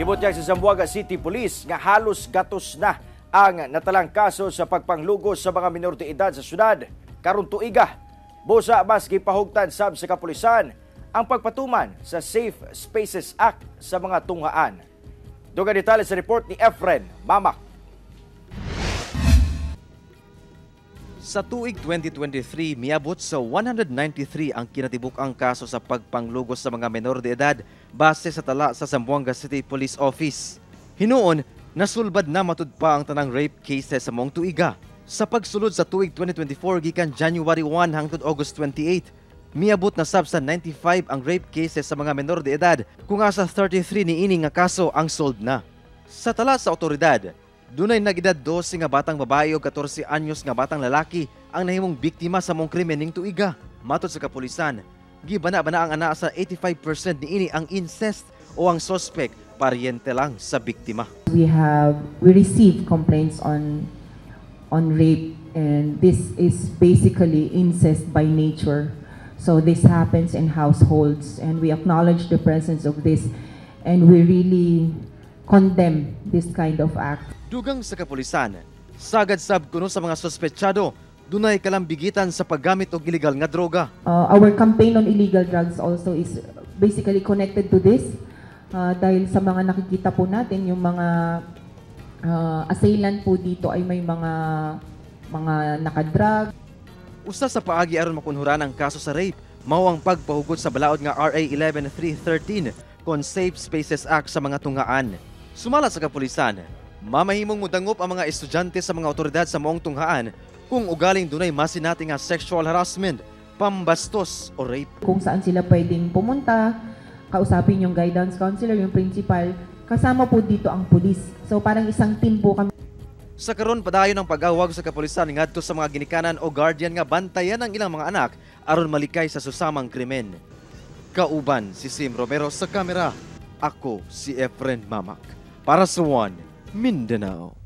Gibutyag sa Zamboanga City Police nga halos gatos na ang natalang kaso sa pagpanglugos sa mga minor de edad sa syudad karon tuiga. Busa mas gipahugtan sab sa kapulisan ang pagpatuman sa Safe Spaces Act sa mga tunghaan. Dugang detalye sa report ni Efren Mamak. Sa tuig 2023, miabot sa 193 ang kinatibuk-ang kaso sa pagpanglugos sa mga menor de edad base sa tala sa Zamboanga City Police Office. Hinuon, nasulbad na matud pa ang tanang rape cases sa maong tuiga. Sa pagsulod sa tuig 2024 gikan January 1 hangtod August 28, miabot na sab sa 95 ang rape cases sa mga menor de edad kung asa 33 niini nga kaso ang solved na. Sa tala sa otoridad, dunay nag-edad 12 nga batang babae ug 14 anyos nga batang lalaki ang nahimong biktima sa mong krimen ning tuiga. Matod sa kapulisan, gibana-bana ang ana sa 85% niini ang incest o ang suspect paryente lang sa biktima. We receive complaints on rape, and this is basically incest by nature. So this happens in households, and we acknowledge the presence of this, and we really condemn this kind of act. Dugang sa kapulisan, sagad sab kuno sa mga sospetsado, dunay kalambigitan sa paggamit og ilegal nga droga. Our campaign on illegal drugs also is basically connected to this. Dahil sa mga nakikita po natin, yung mga assailant po dito ay may mga nakadrug. Usa sa paagi aron makunhuran ang kaso sa rape, mao ang pagpahugot sa balaod nga RA 11313 kon Safe Spaces Act sa mga tunghaan. Sumala sa kapulisan, mamahimong mudangop ang mga estudyante sa mga otoridad sa maong tunghaan kung ugaling dunay masinati nga sexual harassment, pambastos o rape. Kung saan sila pwedeng pumunta, kausapin yung guidance counselor, yung principal, kasama po dito ang police. So parang isang team po kami. Sa karon, padayon ang pag-awag sa kapulisan ngadto sa mga ginikanan o guardian nga bantayan ang ilang mga anak aron malikay sa susamang krimen. Kauban si Sim Romero sa kamera. Ako si Efren Mamak para sa One Mindanao.